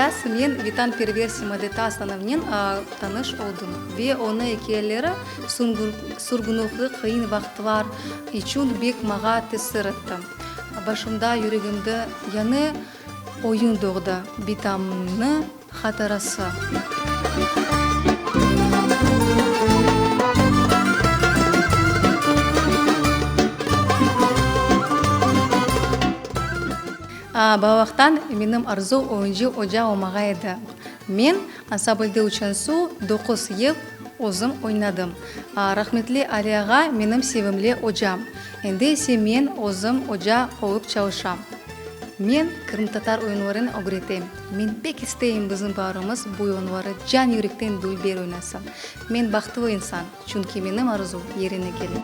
yaz men vetanperver Simadeta Asanovnen tanış oldım ve onı ikâyeleri sürgünlikli qıyın vaqıtlar içün bek mağa tesir etti. Başımda, yüregimde yañı oyun doğdı, bitamnı hatırası. Balalaqtan menim arzu oyuncı oca olmağa edi. Men ansamblde uçansu doquz yıl özüm oynadım. Rahmetli Ali ağa menim sevimli ocam. Endi ise men özüm oca olıp çalışam. Men qırımtatar oyunlarını ögretem. Men pek isteyim bizim balalarımız bu oyunları can-yürekten dülber oynasın. Men bahtlı insan, çünki menim arzum yerine kele.